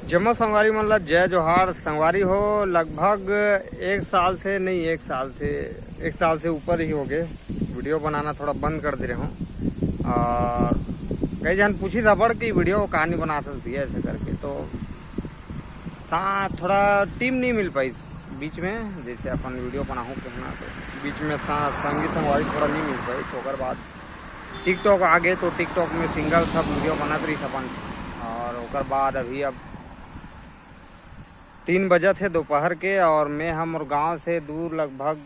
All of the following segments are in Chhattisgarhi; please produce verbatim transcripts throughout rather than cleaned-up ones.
जम्मो संगवारी मन ला जय जोहार। संगवारी हो, लगभग एक साल से नहीं, एक साल से, एक साल से ऊपर ही हो गए, वीडियो बनाना थोड़ा बंद कर दे रहे हूँ। और कई जन पूछी सबड़ कि वीडियो का नहीं बना सकती है ऐसे करके, तो सा थोड़ा टीम नहीं मिल पाई बीच में, जैसे अपन वीडियो बनाहूँ कहना, तो बीच में सा संगी संगवारी थोड़ा नहीं मिल पाई। तो ओकर बाद टिकटॉक आ गए, तो टिकटॉक में सिंगल सब वीडियो बनत रही अपन। और ओकर बाद अभी अब तीन बजत हे दोपहर के, और मैं हमर गांव से दूर, लगभग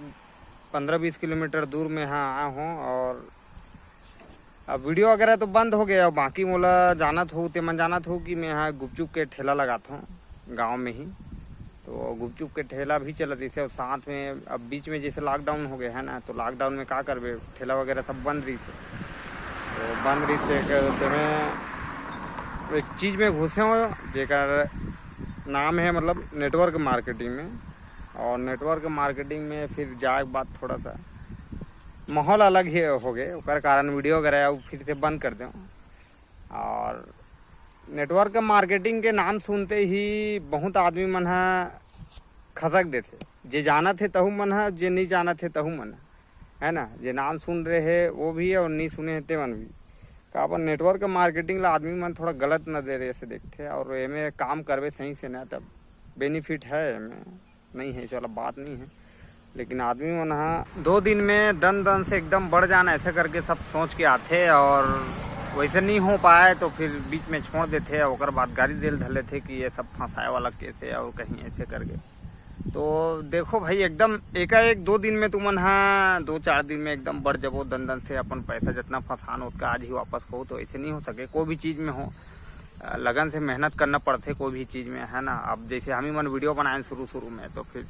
पंद्रह बीस किलोमीटर दूर में यहाँ आया हूँ। और अब वीडियो वगैरह तो बंद हो गया, बाकी मोला जानत हो, ते मन जानत हो कि मैं यहाँ गुपचुप के ठेला लगात हूँ गांव में ही। तो गुपचुप के ठेला भी चलत रहिसे, और साथ में अब बीच में जैसे लॉकडाउन हो गया है ना, तो लॉकडाउन में का करबे, ठेला वगैरह सब बंद रहिसे। तो बंद रहिसे, तेमे एक चीज में घुसे हो, जेकर नाम है, मतलब, नेटवर्क मार्केटिंग में। और नेटवर्क मार्केटिंग में फिर जाए के बाद थोड़ा सा माहौल अलग ही हो गए, ओकर कारण वीडियो वगैरह अब फिर से बंद कर दें। और नेटवर्क मार्केटिंग के नाम सुनते ही बहुत आदमी मन ह खसक देथे, जे जानत हे तहू मन ह, जे नहीं जानत हे तहू मन ह, है ना। जे नाम सुन रहे हे वो भी, और नहीं सुने हे ते मन भी। काबर, नेटवर्क मार्केटिंग ला आदमी मन थोड़ा गलत नजरिए से देखथे, और एमे काम करबे सही से ना, तब बेनिफिट है एमे, नहीं है, चलो, बात नहीं है। लेकिन आदमी मन ह दो दिन में दन दन से एकदम बढ़ जाना, ऐसे करके सब सोच के आथे, और वैसे नहीं हो पाए तो फिर बीच में छोड़ देथे, और ओकर बाद गारी देल धर लेथे कि ये सब फंसाए वाला केस है और कहीं ऐसे करके। तो देखो भाई, एकदम एकाएक दो दिन में तुमन ह, दो चार दिन में एकदम बढ़ जबो दन दन से, अपन पैसा जितना फंसान ओतका आज ही वापस हो, तो ऐसे नहीं हो सके। कोई भी चीज में हो, अ, लगन से मेहनत करना पड़थे कोई भी चीज में, है ना। अब जैसे हम ही मन वीडियो बनाए शुरू शुरू में, तो फिर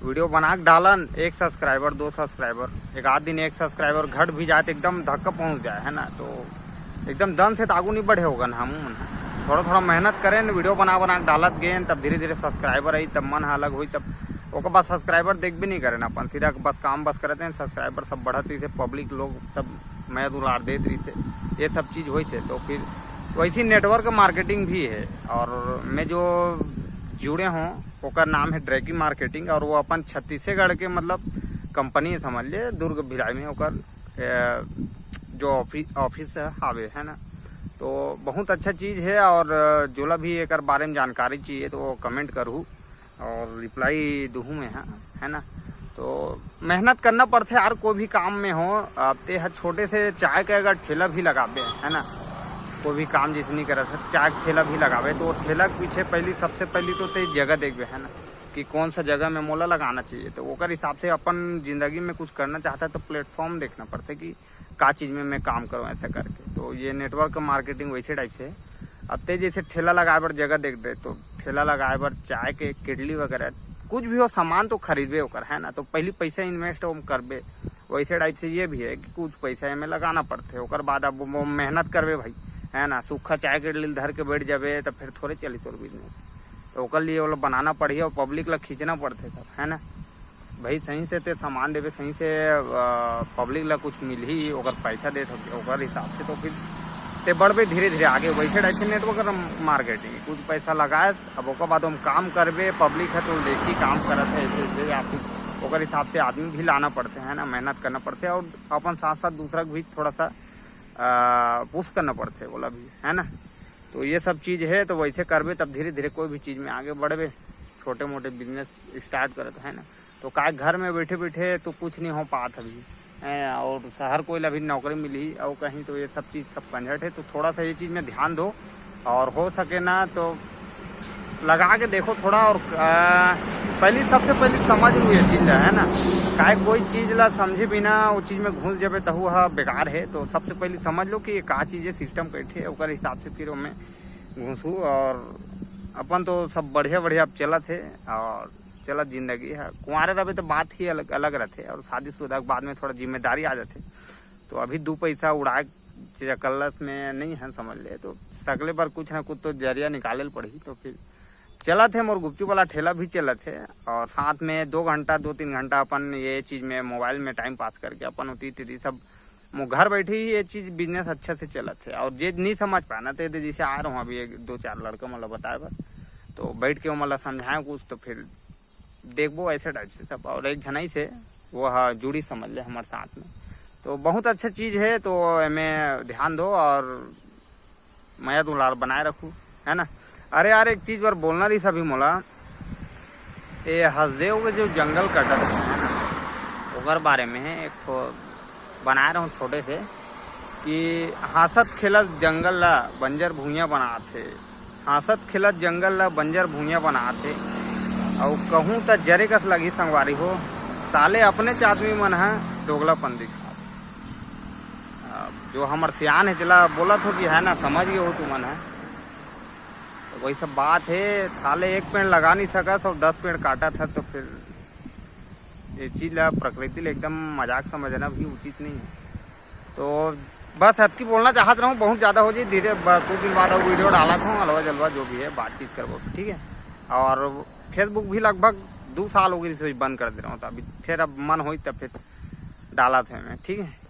वीडियो बना के डालन, एक सब्सक्राइबर, दो सब्सक्राइबर, एक आध दिन एक सब्सक्राइबर घट भी जाए तो एकदम धक्का पहुंच जाए, है ना। तो एकदम दन से तो आगू नहीं बढ़े होगन हम मन। थोड़ा थोड़ा मेहनत करें, वीडियो बना बना के डालत गए, तब धीरे धीरे सब्सक्राइबर आई, तब मन ह अलग हुई, तब ओकर बाद सब्सक्राइबर देखबे नहीं करें अपन, सीधा बस काम बस करते हैं, सब्सक्राइबर सब बढ़त रही थे, पब्लिक लोग सब मया दुलार देत रही थे, ये सब चीज़ हुई थे। तो फिर वैसी नेटवर्क मार्केटिंग भी है। और मैं जो जुड़े हों, ओकर नाम है ड्रैकी मार्केटिंग, और वो अपन छत्तीसगढ़ के, मतलब, कंपनी है, समझ ले, दुर्ग भिलाई में ओकर, ए, जो ऑफिस, ऑफिस है, हावे, है ना। तो बहुत अच्छा चीज़ है, और जोला भी एकर बारे में जानकारी चाहिए तो वो कमेंट करू और रिप्लाई दूहूँ मैं, हाँ, है ना। तो मेहनत करना पड़थे यार, कोई भी काम में हो। अब ते ह छोटे से चाय के अगर ठेला भी लगाबे, है ना, कोई भी काम जैसे नहीं करत है, चाय के ठेला भी लगाबे, तो ठेला के पीछे पहली, सबसे पहली तो ते जगह देखबे, है ना, कि कौन सा जगह में मोला लगाना चाहिए। तो ओकर हिसाब से अपन जिंदगी में कुछ करना चाहता है तो प्लेटफॉर्म देखना पड़थे कि का चीज़ में मैं काम करूँ, ऐसा करके। तो ये नेटवर्क मार्केटिंग वैसे टाइप से है। अब ते जैसे ठेला लगाए बर जगह देख दे, तो ठेला लगाए बर चाय के केटली वगैरह कुछ भी हो, सामान तो खरीदबे ओकर, है ना। तो पहली पैसा इन्वेस्ट हम करबे, वैसे टाइप से ये भी है कि कुछ पैसा एमे लगाना पड़थे। ओकर बाद अब वो मेहनत करबे भाई, है ना। सूखा चाय केटली धर के बैठ जाबे तो फिर थोड़े चली तोर बिजनेस। तो ओकर लिए ओला बनाना पड़ही और पब्लिक ला खींचना पड़थे सब, है ना। भाई, सही से ते सामान देबे, सही से, अ, पब्लिक ला कुछ मिलही, ओकर पैसा देत होके, ओकर हिसाब से तो फिर ते बढ़बे धीरे धीरे आगे। वैसे टाइप से नेटवर्क मार्केटिंग, कुछ पैसा लगाए, अब ओकर बाद हम काम करबे, पब्लिक है तो देखी काम करत है ऐसे ऐसे, या फिर ओकर हिसाब से आदमी भी लाना पड़थे, है ना, मेहनत करना पड़थे और अपन साथ साथ दूसरा के भी थोड़ा सा, अ, पुश करना पड़थे, ओला भी, है ना। तो ये सब चीज़ है, तो वैसे करबे तब धीरे धीरे कोई भी चीज़ में आगे बढ़बे। छोटे मोटे बिजनेस स्टार्ट करत है ना, तो का घर में बैठे बैठे तो कुछ नहीं हो पात अभी, हैं, और शहर कोई ला भी नौकरी मिलही और कहीं, तो ये सब चीज़ सब कंझट है। तो थोड़ा सा ये चीज़ में ध्यान दो, और हो सके ना तो लगा के देखो थोड़ा। और, आ, पहली, सबसे पहली समझ लो ये चीज़ है ना, काहे कोई चीज़ ला समझे बिना वो चीज़ में घुस जाबे तहू हा बेकार है। तो सबसे पहली समझ लो कि ये का चीज़ है, सिस्टम कैसे है, ओकर हिसाब से फिर ओमे घुसू। और अपन तो सब बढ़िया बढ़िया अब चलत है, और चलत जिंदगी है। कुंवारे रहे तो बात ही अलग अलग रहते, और शादीशुदा के बाद में थोड़ा जिम्मेदारी आ जाते। तो अभी दू पैसा उड़ाए चकल्लस में नहीं है, समझ ले, तो सकले पर कुछ ना कुछ तो जरिया निकाले ल पड़ही। तो फिर चलत है, मोर गुपचुप वाला ठेला भी चलत है, और साथ में दो घंटा, दो तीन घंटा अपन ये चीज़ में मोबाइल में टाइम पास करके अपन उती तिती सब मो घर बैठे ही ये चीज़ बिजनेस अच्छा से चलत है। और जे नहीं समझ पाए ना, तो ये जैसे आ रहा हूँ अभी एक दो चार लड़का मतलब बताए बर, तो बैठ के ओमन ला समझाएं कुछ, तो फिर देखबो ऐसे टाइप से सब। और एक झन आइस हे, वो ह जुड़ी समझ ले हमर साथ में, तो बहुत अच्छा चीज़ है। तो एमे ध्यान दो और मया दुलार बनाए रखू, है ना। अरे यार, एक चीज़ बर बोलना रहिस अभी मोला, ये हसदेव के जो जंगल कटत है ना, ओकर बारे में एक ठो बनाए रहूँ छोटे से कि हाँसत खेलत जंगल ला बंजर भुइयाँ बनात हे, हाँसत खेलत जंगल ला बंजर भुइयाँ बनात हे। अउ कहूँ त जरे कस लगही संगवारी हो, साले अपनेच आदमी मन ह दोगलापन दिखात। अब जो हमर सियान हे तेला बोलत हो कि है ना, समझ गए हो तुमन ह। तो वही सब बात है, साले एक पेड़ लगा नहीं सकस और दस पेड़ काटत है, तो फिर ये चीज़ ला, प्रकृति ला एकदम मजाक समझना भी उचित नहीं है। तो बस अतकी बोलना चाहत रहूँ, बहुत ज़्यादा हो जाए, धीरे ब-, कुछ दिन बाद अउ वीडियो डालत हूँ, अलवा जलवा जो भी है बातचीत करबो, ठीक है। और Facebook भी लगभग दो साल हो गए बंद कर दे रहा हूँ, तो अभी फिर अब मन होई तब फिर डालत है मैं, ठीक है।